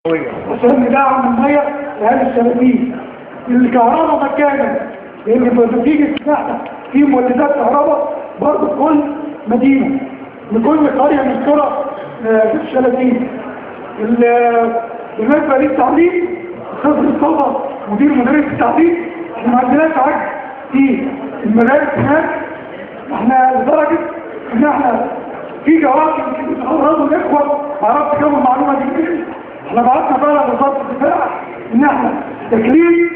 عشان ندعم المية لاهل الشلاتين. الكهرباء مجانا، لان نتيجة احنا في مولدات كهرباء برضه في كل مدينة، لكل قرية من قرى الشلاتين. بالنسبة للتعليم، استاذ مصطفى مدير مدرسه التعليم، احنا ما عندناش عجز في المدارس هناك. احنا لدرجة ان احنا في جواب يمكن يتعرضوا الاخوة، ما اعرفش جابوا المعلومة دي منين. احنا بعتنا فعلا وزارة الدفاع ان احنا تكليف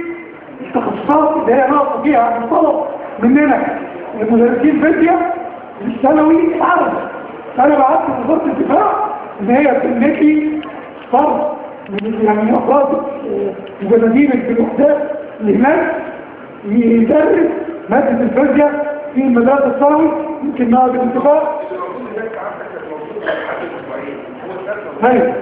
التخصصات اللي هي ناقصه فيها الطلب مننا المدرسين فيزياء للثانوي العربي. فانا بعت وزارة الدفاع ان هي تملك لي فرد من يعني افراد مجندين في الوحدات اللي هناك يدرس مادة الفيزياء في المدرسة الثانوي، يمكن معهد الانتقاء. طيب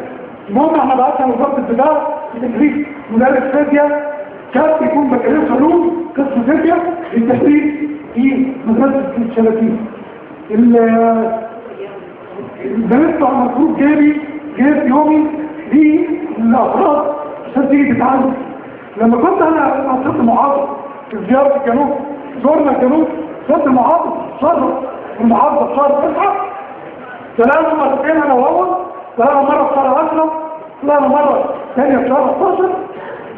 المهم احنا بعتنا وزارة الدفاع لتكليف مدرس فيزياء شاب يكون بكالوريوس علوم قسم فيزياء للتدريس في مدرسه الشلاتين. بندفع مصروف جيبي جيب يومي للافراد عشان تيجي تتعلم. لما كنت انا مع سيادة المحافظ في زيارة الجنوب، زورنا الجنوب، سيادة المحافظ شهر المحافظة في شهر 9 طلعنا مرتين انا وهو، طلعنا مرة في شهر 10، طلعنا مرة ثانية في شهر 11،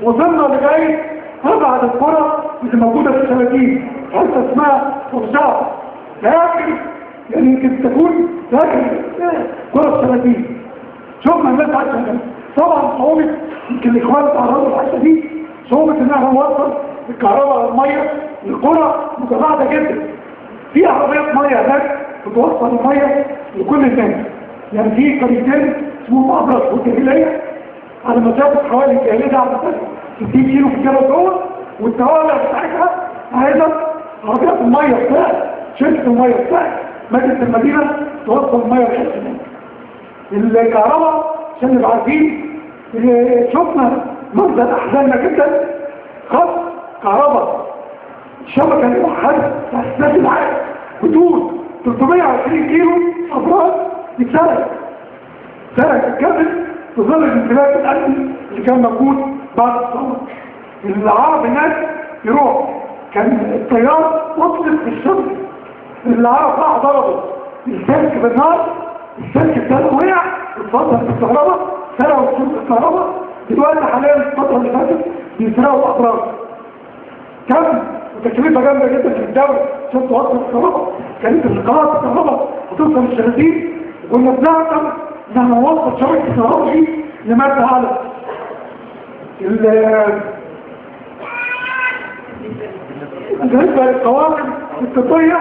وصلنا لغاية ابعد القرى اللي موجودة في الشلاتين، حتة اسمها فرشاه، لكن يعني يمكن تكون لكن قرى الشلاتين. شفنا الناس عايشه هناك. طبعا صعوبة، يمكن الاخوان تعرضوا للحتة دي، صعوبة ان احنا نوصل الكهرباء والمية للقرى متباعدة جدا. في عربيات مية هناك بتوصل المية لكل الناس. يعني في قريتين اسمهم ابرص والجاهلية على مسافة حوالي الجاهلية ده على مسافة 60 كيلو في الجبل جوه، والتوابع بتاعتها عايزه عربيات المية بتاعت شركة المية بتاعت مجلس المدينة توصل المية لحد هناك. الكهرباء عشان نبقى عارفين، شفنا منظر احزاننا جدا، خط كهرباء الشبكة الموحدة بتاعت السد العالي بطول 320 كيلو ابراج اتسرق، سرق الكابل في ظل الانفلات الامني اللي كان موجود بعد الثورة. العرب هناك يروح، كان الطيار اطلق في الشبكة، العرب راح ضربوا السلك بالنار، السلك بتاعه وقع اتفضل في الكهرباء، سرقوا سلك الكهرباء. دلوقتي حاليا الفترة اللي فاتت بيسرقوا الابراج. كم وتكلفة جامدة جدا في الدولة عشان توصل الكهرباء، كانت القناة الكهرباء هتوصل للشلاتين، وكنا بنعتمد ان احنا نوصل شبكة الكهرباء دي لمادة اعلى. بالنسبة للقوائم الطبية،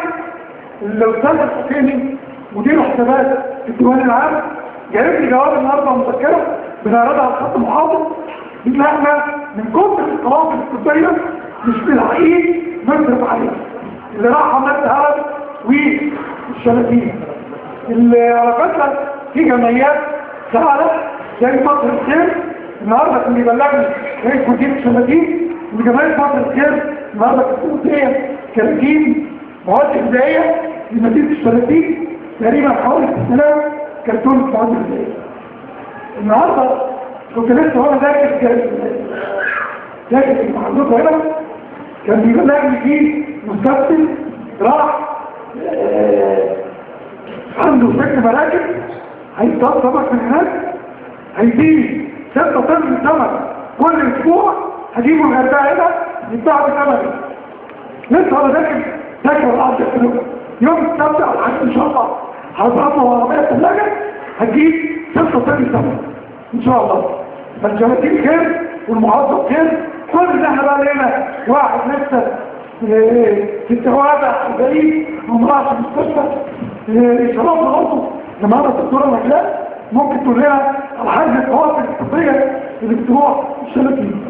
الاستاذ الحسيني مدير حسابات في الديوان العام جايب لي جواب النهارده ومذكره بنعرضها على خط المحافظ، ان احنا من كتر القوائم الطبية مش بالحقيقي نصرف عليها. اللي راح عملت هرب والشلاتين. اللي على فكرة في جمعيات سهلة زي مصر الخير، النهارده كان بيبلغني رئيس مدير الشلاتين ان جمعية مصر الخير النهارده كانت هي كراتين مواد غذائية لمدينة الشلاتين، تقريبا حوالي 6000 كرتون مواد غذائية. النهارده كنت لسه وانا داخل عندكم هنا، كان بيبلغني فيه مستثمر راح عنده سكن مراكب، هيصطاد سمك من هناك، هيديني 6 طن سمك كل اسبوع، هجيبه الغردقه هنا يتباع بثمنه. لسه انا داخل الارض يوم السبت على الحاج ان شاء الله هظبط له عربية ثلاجه هتجيب 6 طن سمك ان شاء الله. فالشلاتين خير والمحافظة خير. كل اللي احنا بقى لقينا واحد لسه في التوابع بعيد وما راحش المستشفى، الشباب برضه لما انا الدكتورة نجلاء ممكن تقول لنا على حجم القوافل الطبية اللي بتروح الشلاتين.